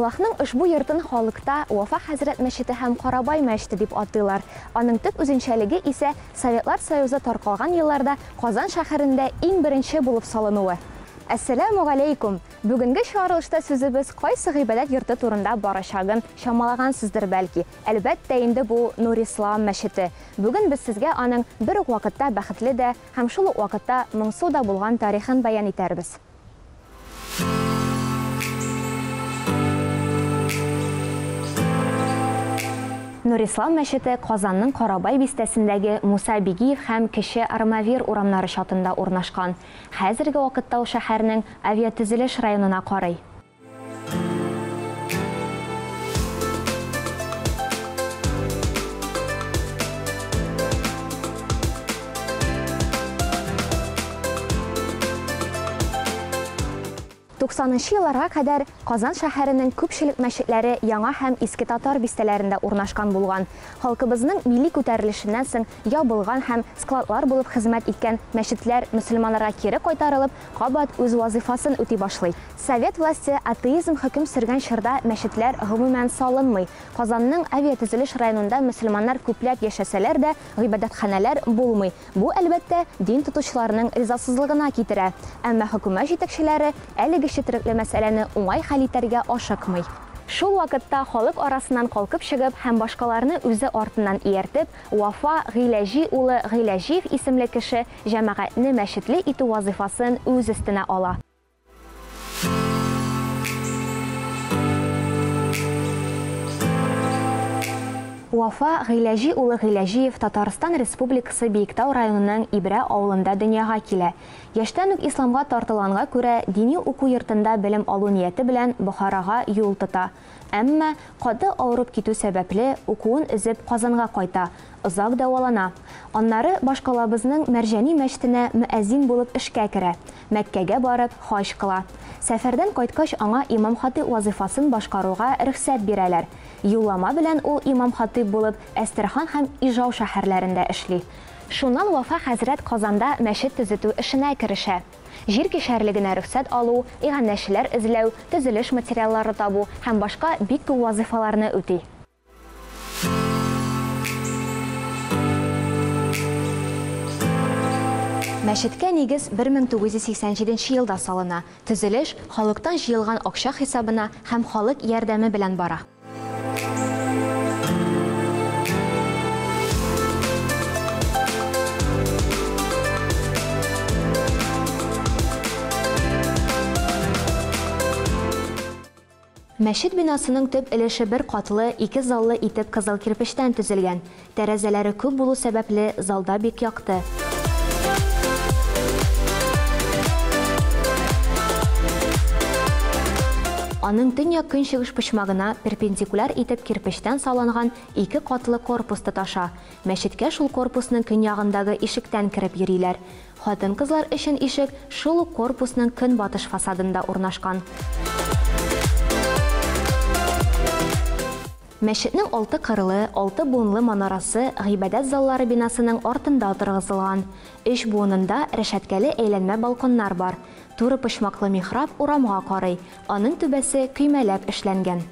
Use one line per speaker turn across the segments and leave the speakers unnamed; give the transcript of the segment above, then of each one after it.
Аллаһның ошбу йортын халыкта Вафа хәзрәт мәчете һәм Карабай мәчете дип атыйлар. Аның төп үзенчәлеге исә Советлар Союзы таркалган елларда Казан шәһәрендә иң беренче булып салынуы. Әссәләмү галәйкүм! Бүгенге чыгарылышта сүзебез кайсы гыйбадәт йорты турында барачагын чамалагансыздыр бәлки. Әлбәттә инде бу Нурислам мәчете. Бүген без сезгә аның бер үк вакытта бәхетле дә һәм шул ук вакытта моңсу да булган тарихын бәян итәрбез. Нурислам мәчете Казанның Карабай бистәсендәге Муса Бигиев һәм Кече Армавир урамнары чатында урнашкан. Хәзерге вакытта ул шәһәрнең Авиатөзелеш районына карый. Туксанынчы елларга кадәр Казан шәһәренең күпчелек мәчетләре яңа һәм иске татар бистәләрендә урнашкан булган. Халкыбызның милли күтәрелешеннән соң ябылган һәм складлар булып хезмәт иткән мәчетләр мөселманнарга кире кайтарылып, кабат үз вазыйфасын үти башлый. Совет власте атеизм хөкем сөргән чорда мәчетләр гомумән салынмый. Казанның Авиатөзелеш районында мөселманнар күпләп яшәсәләр дә, гыйбадәтханәләр булмый. Бу, әлбәттә, дин тотучыларның ризасызлыгына китерә. Әмма хөкүмәт җитәкчеләре әлеге четерекле мәсьәләне уңай хәл итәргә ашыкмый. Шул вакытта халык арасыннан калкып чыгып һәм башкаларны үзе артыннан ияртеп, Вафа Гыйләҗи улы Гыйләҗиев исемле кеше җәмәгатьне мәчетле итү вазыйфасын үз өстенә ала. Вафа Гыйләҗи улы Гыйләҗиев Татарстан Республикасы Биектау районының Ибрә авылында дөньяга килә. Яшьтән үк исламга тартылганга күрә, дини уку йортында белем алу нияте белән Бохарага юл тота. Әмма, каты авырып китү сәбәпле, укуын өзеп Казанга кайта, озак дәвалана. Аннары башкалабызның Мәрҗани мәчетенә мөәзин булып эшкә керә. Мәккәгә барып, хаҗ кыла. Сәфәрдән кайткач аңа имам-хатыйб вазыйфасын башкаруга рөхсәт бирәләр. Юллама белән ул имам-хатыйб булып Әстерхан һәм Ижау шәһәрләрендә эшли. Шуннан Вафа хәзрәт Казанда мәчет төзетү эшенә керешә. Җир кишәрлегенә рөхсәт алу, иганәчеләр эзләү, төзелеш материаллары табу һәм башка бик күп вазыйфаларны үти. Мәчеткә нигез 1987 нче елда салына. Төзелеш халыктан җыелган акча хисабына һәм халык ярдәме белән бара. Мәчет бинасының төп өлеше бер катлы, ике заллы итеп кызыл кирпечтән төзелгән. Тәрәзәләре күп булу сәбәпле, залда бик якты. Аның төньяк-көнчыгыш почмагына перпендикуляр итеп кирпечтән салынган ике катлы корпус тоташа. Мәчеткә шул корпусның көньягындагы ишектән кереп йөриләр. Хатын-кызлар өчен ишек шул ук корпусның көнбатыш фасадында урнашкан. Мәчетнең алты кырлы, алты буынлы манарасы гыйбадәт заллары бинасының артында торгызылган. Өч буынында рәшәткәле әйләнмә балконнар бар. Туры почмаклы михраб урамга карый, аның түбәсе көймәләп эшләнгән.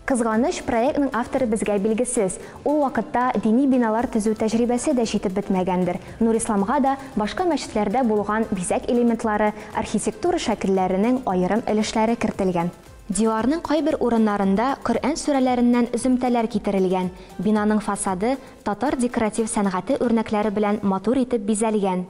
Кызганыч, проектның авторы безгә билгесез. Ул вакытта дини биналар төзү тәҗрибәсе дә җитеп бетмәгәндер. Нурисламга да башка мәчетләрдә булган бизәк элементлары, архитектура шәкелләренең аерым өлешләре кертелгән. Диварның кайбер урыннарында Коръән сүрәләреннән өземтәләр китерелгән, бинаның фасады татар декоратив сәнгате үрнәкләре белән матур итеп бизәлгән.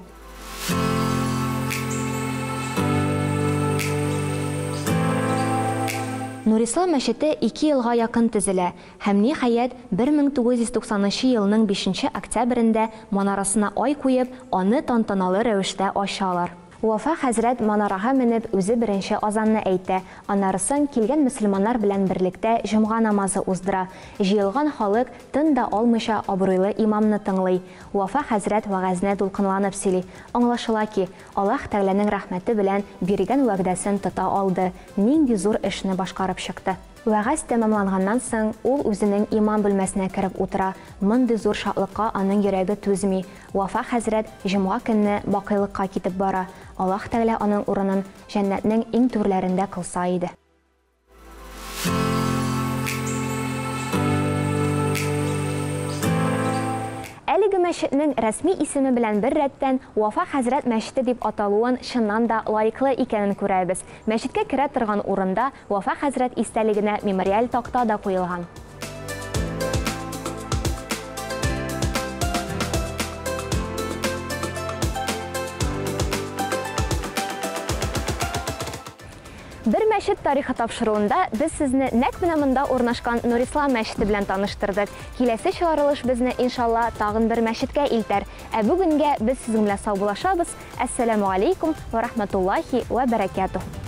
Нурислам мәчете ике елга якын төзелә һәм, ниһаять, 1990 нчы елның бишенче октябрендә манарасына ай куеп, аны тантаналы рәвештә ачалар. Вафа хәзрәт манарага менеп үзе беренче азанны әйтә, аннарысын килгән мөселманнар белән берлектә җомга намазы уздыра. Җыелган халык тын да алмыйча абруйлы имамны тыңлый. Вафа хәзрәт вәгазьне дулкынланып сөйли. Аңлашыла ки, Аллаһ Тәгаләнең рәхмәте белән биргән вәгъдәсен тота алды, нинди зур эшне башкарып чыкты. Вәгазь тәмамланганнан соң, ул үзенең имам бүлмәсенә кереп утыра. Мондый зур шатлыкка аның йөрәге түзми. Вафа хәзрәт җомга көнне бакыйлыкка китеп бара. Аллаһ Тәгалә аның урынын җәннәтнең иң түрләрендә кылса иде. Әлеге мәчетнең рәсми исеме белән бер рәттән Вафа хәзрәт мәчете дип аталуын чыннан да лаеклы икәнен күрәбез. Мәчеткә керә торган урында Вафа хәзрәт истәлегенә мемориаль такта да куелган. Бер мәчет тарихы тапшыруында без сезне нәкъ менә монда урнашкан Нурислам мәчете белән таныштырдык. Киләсе чыгарылыш безне, иншалла, тагын бер мәчеткә илтәр. Ә бүгенгә без сезнең белән саубуллашабыз. Әссәламү алейкум вә рахматуллахи вә бәрәкәтүһ.